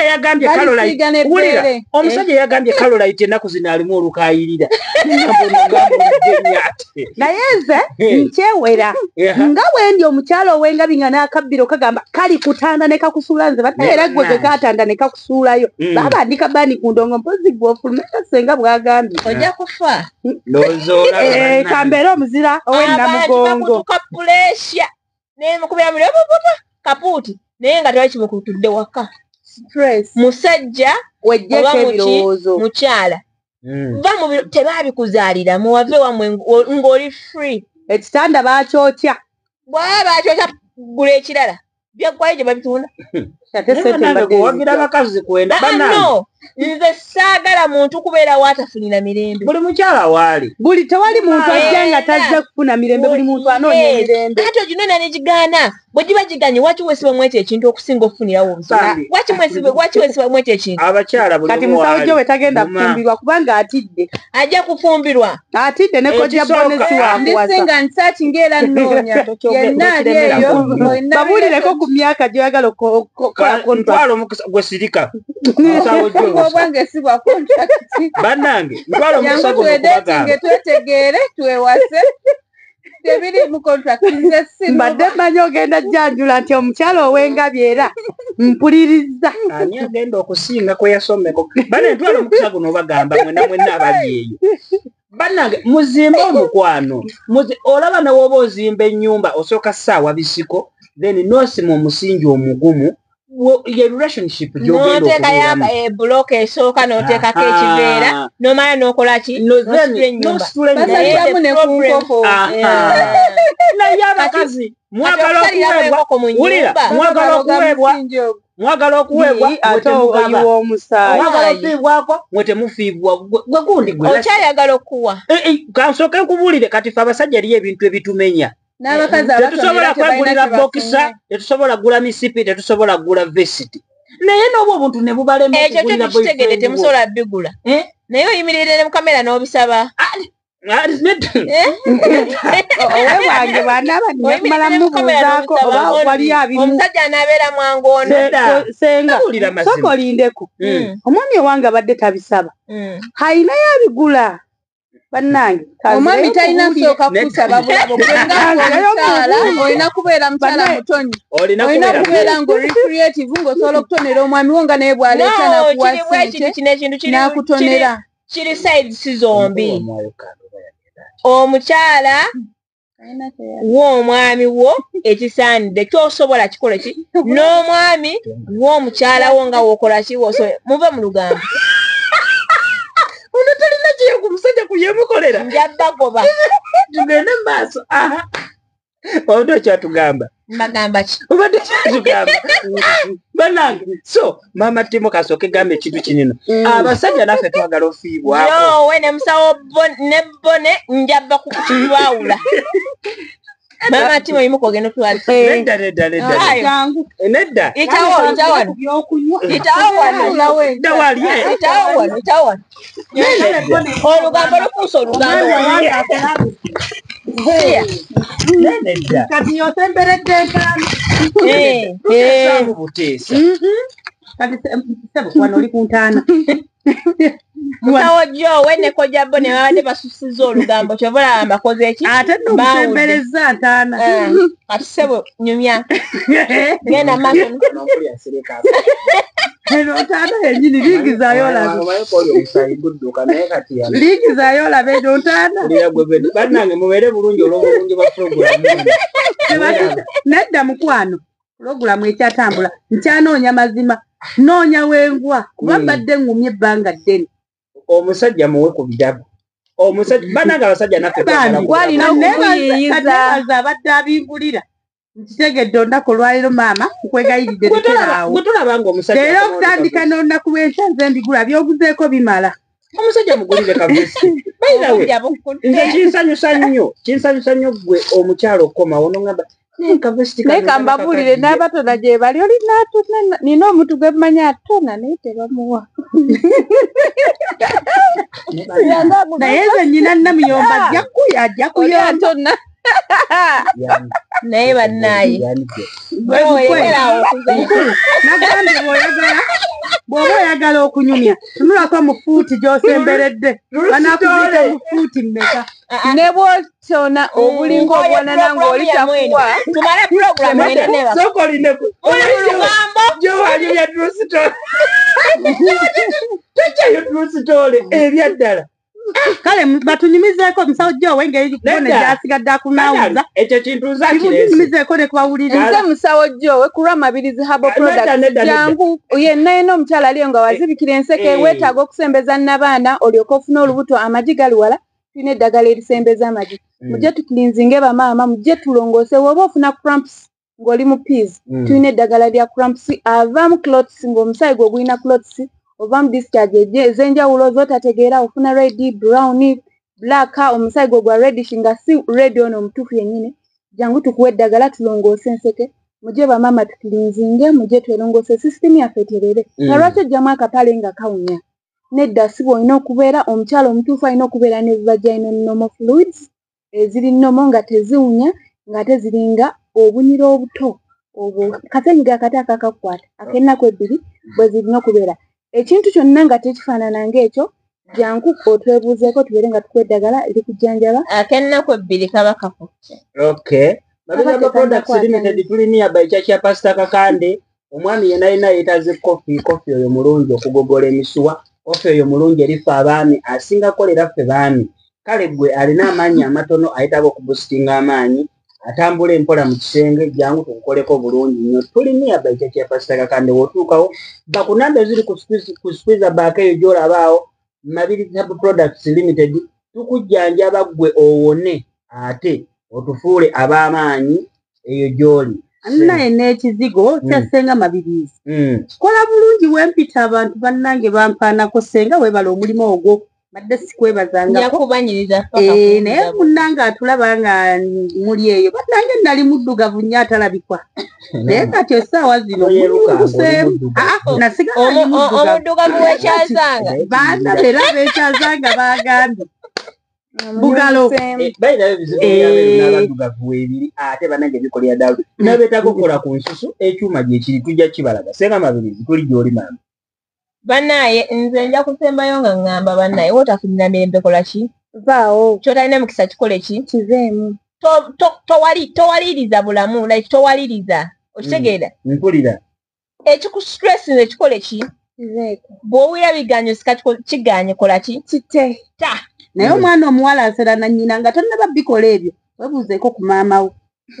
yagambye Caroline wulira omusajja yagambye Caroline ennaku zino alimu olukaayirira. Naye nze nkyewera nga bwe ndi omukyala ow'engabi nga n'akabbiro kagamba kali kutanda ne kakusuula nze bate era gwe katanda ne kakusuulayo. Baaba ndika bani ku ndongo mpozi gwe ofuluma senga bw'agambye. Ojja kufa. Kambeere omuzira ow'ennamugongo. Abantu bakutuka puleesya nemukubira muliro kapuuti naye nga tewali kimukutudde waka. Stress. Musajja weggyeko ebirowoozo. Mukyala. Va mu biro tebabikuzaalira muwave wammwe ng'oli free. Ekitanda baakyokya. Bw'aba baakyokya gula ekirala. Byaggwayo gye babitunda. Ate ssente mbadde wagira abakazi kwenda bannange. No, nze saagala muntu kubeera waatafunira mirembe. Buli mukyala waali. Buli tewali muntu ajja nga tazze kufuna mirembe buli muntu anoonya emirembe. Ate oginoonya n'egigaana bwe giba giganye waki weesibamu ekyo ekintu okusinga okufunirawo obuzibu? Waki weesibamu ekyo ekintu? Abakyala buli kati musawo gyo we tagenda kufumbirwa kubanga atidde. Ajja kufumbirwa. Atidde ne kojja bonesi wakuwasa. Ndisinga nsaaki ng'era nnoonya. Yenna ali eyo. Babuulireko ku myaka gy'oyagala okukola contract. Ntwala omukisa gwe sirika. Obwange si bwa contract. Bannange ntwala omukisa guno okubagamba. Twetegeere twewase. Tebiri mu contract, nze sino. Mbadde mmanyi ogenda jjanjula nti omukyala ow'engabi era mpuliriza. Ani agenda okusinga kwe yasomeko? Bane ntwala omukisa guno obagamba mwenna mwenna abali eyo. Bannange muzimbe omukwano. Olaba ne w'oba ozimba ennyumba osooka ssaawa bisiko, then n'osima omusingi omugumu, ye relationship gy'ogenda N'oteekayo okubeeramu. Bulooka esooka n'oteekako ekiveera, n'omala n'okola ki? N'ositula ennyumba. N'ositula ennyumba. Basaliramu ne ku nkoko. Naye abakazi mwagala Kati okuweebwa, okusaliramu enkoko mu wulira, nnyumba. mwagala Babaloga okuweebwa, musingi ogwo. Mwagala okuweebwa, Yii, mwe ate temugaba. oyiwa omusaayi. Mwagala ofiibwako, mwe temufiibwa. Gwe gundi gwe. Okyayagala okuwa. Kansooke nkubuulire, kati ffe abasajja eriyo ebintu ebitumenya. N'abakazi Tetusobola abatonera tebalina kwegulira kye bokisa, bafunye. Tetusobola kugula misipi, tetusobola kugula vesiti. Naye n'obwo obuntu ne bubalema Ekyo kyo okugulira tukitegedde, boyfriend wo. temusobola bigula. Eh? Naye oyimirire ne mu kamera n'obisaba. Ah, nedda. Eh? Owe wange bw'anaaba Oyimirire nnyamala ne mu kamera mubuuzaako n'obisaba. oba waliyo abimu. Omusajja anaabeera mwangu ono. Nedda. Senga, Nawulira mazima. sooka olindeko. Omwami owange abadde tabisaba. Ayinayo abigula. Bannange, Omwami kanzireyo talina nkubuulire. sooka Nedda. kusaba bulabo. Gwe nga Kanzireyo omukyala nkubuulire. olina kubeera mukyala Bannaye, mutonyi. Olina Olina kubeera kubeera ng'oli creative ng'osobola okutonera omwami wo nga naye bw'aleeta No, n'akuwa kiri bwe ssente kiti, kino ekintu n'akutonera. Kiri sides zombi. Omwoyo kando bayagenda. Omukyala w'omwami wo ekisaanidde ky'osobola kikole ki, n'omwami w'omukyala wo nga w'okola ki muve mu lugambo. Ono talina kiye ku musajja kuyemukolera. Nja bagoba. Tugende mu maaso. Aha. Obadde okyatugamba. Mbagamba ki? Obadde okyatugamba. Bannange, so Maama Timo kasooke gamba ekintu kinino. Abasajja naffe twagala ofiibwako. Yowe ne musawo ne Bone nja bakutwawula. Maama Timo yimuka ogenda otwala. Nedda, nedda, nedda. Ayo. Jangu. Nedda. Itawo, itawo wano. Byokunywa. Itawo wano. Dda wali, eh. Itawo wano, itawo wano. Olugambo lufuuse olugambo. Siya. Nedda. Kati yosemberedde entaana. Tuteesaamu buteesa. Kati ssebo, wano oli ku ntaana. Musawo Jowe ne Kojja Bone babadde basusizza olugambo, kyova olaba mbakoze ki? Ate nno Baawudde. omusemberezza ntaana. Kati ssebo nyumya. Genda maaso. N'okulya nsirika. Eno ntaana yennyini liigizaayo olabe. Omanyi ko oli omusaayi gudduka naye kati yano. Liigizaayo olabe eno ntaana. Wulira gwe bannange mubeere bulungi olw'obulungi bwa pulogulaamu eno. Nedda mukwano, pulogulaamu ekyatambula nkyanoonya mazima, noonya wengwa kuba mbadde ngumye ebbanga ddene. Omusajja muwe ku birabo. Omusajja, bannange abasajja naffe twagala Bambi, kulaba. Gwalina okukuyiiyiza. Kaneebaza abadde abingulira. Nkitegedde olunaku olwaleero maama nkwegayiridde Gwe tolaba- lekeraawo. gwe tolaba ng'omusajja Leero akomawo ne okutandika kavesi. n'olunaku lw'enkya nze mbigula by'oguzeeko bimala. Omusajja mugulire kavesi. By the way, Obujja bukutte. nze kinsanyusa nnyo ggwe omukyala okukomawo n'oŋŋamba naye kavesi Naye kambabuulire n'abatona gye bali oli n'atona nina omuntu gwe mmanyi atona naye tebamuwa. Naye nze nnyina Namuyomba ajja Oli kuyomba. atona. Naye bannaaye. Jowe, lekera awo okuzannya. Mukulu, nagambye bw'oba oyagala okunyumya tunulako mu ffuuti gy'osemberedde banaakuziika mu ffuuti mmeka. Ne bw'otona obulinga obwanana ng'oli takuwa. Tumale pulogulaamu eno neba. Sooka olindeko. Muli mu lugambo. Gy'owanyumya true story. Tokyayo true story ebyaddala. Kale batunyumizeeko musawo Jowe engeri Bone Nedda. gy'asigadde akunaawuza. Ekyo kintu nze akireese. Kimunyumizeeko ne kubawuliriza. Nze musawo Jowe ku lwa Mabirizi Herbal Nedda, Products. nedda, nedda. Jangu yenna yenna omukyala aliyo nga wazibikira enseke weetaaga okusembeza nnabaana olyoke ofune olubuto amagi gali wala tulina eddagala erisembeza amagi. Mujje tukilinzinge bamaama mujje tulongoose bw'oba ofuna cramps ng'oli mu peas tulina eddagala lya cramps avaamu clots ng'omusaayi gwe gulina clots ovaamu discharge ez'enjawulo z'otategeera ofuna red brown black omusaayi gwe gwa reddish nga si red ono omutuufu yennyini jangu tukuwe eddagala tulongoose enseke mujje bamaama tukilinzinge mujje twelongoose sisitimu yaffe eterere nga lwaki ojjamu akapale nga kawunya nedda si bw'olina okubeera omukyala omutuufu alina okubeera ne vaginal normal fluids eziri normal nga teziwunya ng'ate ziringa obunyira obuto obwo kasenyiga akati akakakwata ak'ennaku ebbiri bwe zirina okubeera ekintu kyonna nga tekifaanana ng'ekyo Jangu otwebuuzeeko tubeere nga tukuwa eddagala erikujjanjaba. Akennaku ebbiri kaba kakutte. Okay. Mabirizi Products Limited tuli nearby church ya Pastor Kakande. Omwami yenna yenna yeetaaze coffee, coffee oyo mulungi okugogola emisuwa, coffee oyo mulungi erifa abaami, asinga kolera ffe baami. Kale gwe alina amaanyi amatono ayetaaga okubusitinga amaanyi, atambula empola mu kisenge, jangu tukukoleko bulungi nnyo. Tuli nearby church ya Pastor Kakande, w'otuukawo ba ku namba eziri ku squeezer back eyo gy'olabaawo, Mabirizi Products Limited, tukujjanjaba ggwe owone ate otufuule ab'amaanyi eyo gy'oli. Naye n'ekizigo kya Ssenga Mabirizi kikola bulungi, wempita abantu bannange bampaanako. Ssenga weebala omulimu ogwo, badde sikwebazangako. Naye munnange atulaba nga muli eyo, bannange nali muddugavu nnyo atalabikwa, naye kati essaawa zino museemu nasigala ndi muddugavu wekyazanga. Baana era bekyazanga bagambye bugalo. Bayinayo ebizibu byabeeru n'abaddugavu weebiri, ate bannange bikolera ddala nabeetaaga okukola ku nsusu, ekyuma gyekiri tujja kibalaga. Ssenga Mabirizi tuli gy'oli maama. Bannaye nze nja kusembayo nga ŋŋamba bannaye wootafunira mirembe kola ki? Vaawo. Ky'otalina mukisa kikole ki? Kiveemu. Towaliriza bulamu, like towaliriza. Okitegeera? Mpulira. Ekikustress nze kikole ki? Kiveeko. Bw'owulira biganyo sika kiganye kola ki? Kite. Ta. Naye omwana omuwala asera na nnyina nga tannaba bikola ebyo, weebuuzeeko ku maama wo.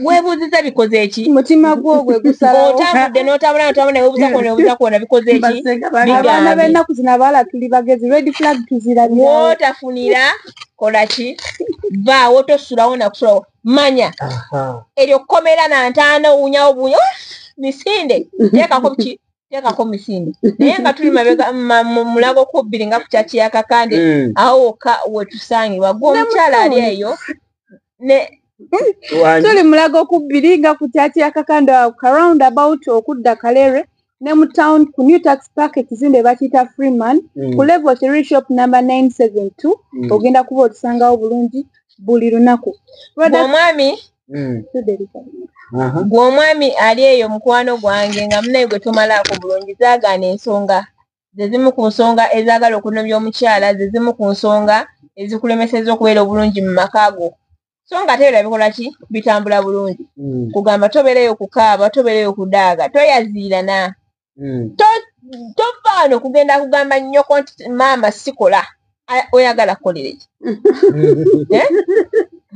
Weebuuziza bikoze ki? Mutima gwo gwe gusalawo. Otambudde n'otambula n'otambula ne weebuuzaako ne weebuuzaako na bikoze ki? Abaana b'ennaku zino abawala tuli bagezi, red flag tuzirabirawo. Wootafunira kola ki? Vaawo tosulawo na kusulawo. Manya. Eryo kkomera na ntaana owunyawo buwunya. Misinde. Teekako ki? Teekako misinde. Naye nga tuli mabega mulago ku bbiri nga ku kyaki ya Kakande, awo wokka we tusangibwa. Gwe omukyala ali eyo ne tuli mulago ku bbiri nga ku kyaki ya Kakande round about okudda Kalere ne mu town ku New Tax Park ekizimbe bakiyita Freeman ku level 3 shop number 972. Ogenda kuba otusangawo bulungi buli lunaku. Gwe omwami ali eyo mukwano gwange nga munnaye gwe tomalaako bulungi, zaagaana ensonga ze zimu ku nsonga ezaagala okunobya omukyala, ze zimu ku nsonga ezikulemeseza okubeera obulungi mu maka go. So nga ate ebirala bikola ki? Bitambula bulungi. Kugamba tobeereyo kukaaba, tobeereyo kudaaga, toyaziirana. Tovaano kugenda kugamba nnyoko nti maama sikola, oyagala kukolera ki?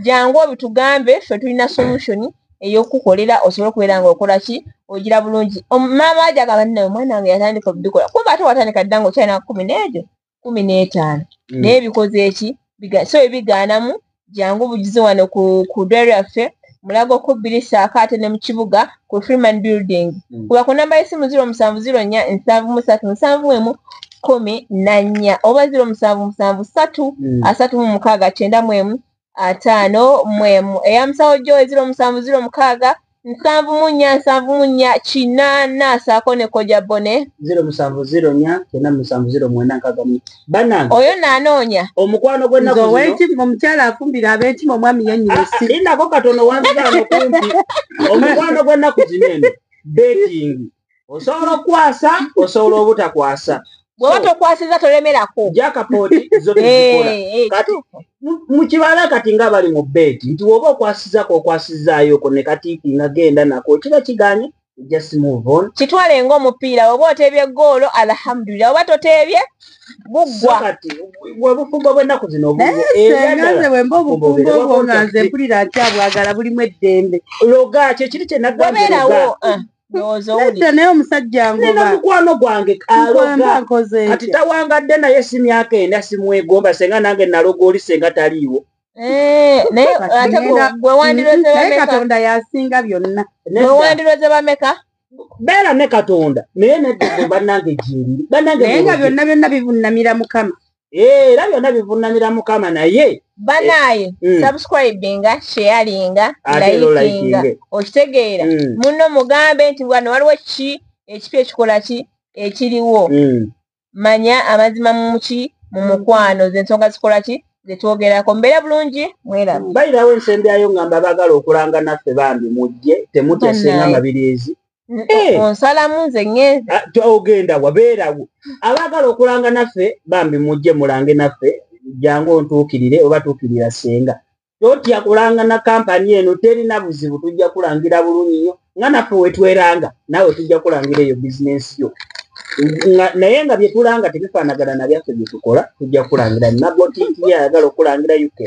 Jangu obitugambe, ffe tulina solution ey'okukukolera osobola okubeera ng'okola ki? Ogira bulungi. Maama aja agamba nti omwana wange yatandika obikola. Kumbe ate watandika dda ng'okyalina 10 15. Naye bikoze ki? So ebigaanamu jangu bugize wano ku ddwaliro lyaffe Mulago ku bbiri saako ate ne mu kibuga ku Freeman Building. Kuba ku namba y'essimu 0704 73 71 14 oba 0773 36 91 51. Eya musawo Joy 0706 74 74 8 saako ne Koja Bone 0704 97 09 Bannange oyo naanoonya omukwano gw'ennaku zino. Omukyala afumbira ab'entima, omwami yannyina essimu. Lindako katono wanzigano kumpi. Omukwano gw'ennaku zino eno betting, osobola okukwasa, osobola obutakwasa. Bw'oba tokwasiza tolemerako. Jackpot zo tezikola. Kati mu kibala kati nga bali mu bet nti bw'oba okwasizako okwasizaayo ne kati nga genda nako kiba kiganye, just move on. Kitwale ng'omupiira, oba oteebye ggoolo alhamdulillah, oba toteebye buggwa. Kati bwe bufumbo bw'ennaku zino obwo. Nze bwe mba obufumbo obwo nga nze mpulira nkyabwagala, bulimu eddembe. Loga kye kiri kye nagambye loga. Nedda naye omusajja ngoba. Mukwano gwange aloga. Kati tawangadde naye si myaka ena simwegomba, senga nange naloga oli senga taliiwo. Naye ate gwe wandiroze bameka? Katonda yasinga byonna. Gwe wandiroze bameka? Beera ne Katonda naye nedda bannange gyeriri. Naye nga byonna byonna bivunnamira Mukama. Era byonna bivunnamira Mukama naye. Banaye subscribinga, sharinga, likinga. Okitegeera. Munno mugambe nti wano waliwo ki ekipya ekikola ki ekiriwo. Manya amazima mu ki mu mukwano ze ensonga zikola ki ze twogerako. Mbeera bulungi mwerabe. Bayirawo ensembyayo ngamba baagala okulanga naffe bambi mujje temutya Ssenga Mabirizi. Onsalamu nze ŋŋenze. Ogenda wabeerawo. Abaagala okulanga naffe bambi mujje mulange naffe, jangu ontuukirire oba tuukirira ssenga. Totya kulanga na kampani eno, terina buzibu, tujja kulangira bulungi nnyo nga naffe wetweranga, naawe tujja kulangira eyo bizinensi yo. Naye nga bye tulanga tebifaanagana na byaffe bye tukola, tujja kulangira. Nabotiiki ye ayagala okulangira UK.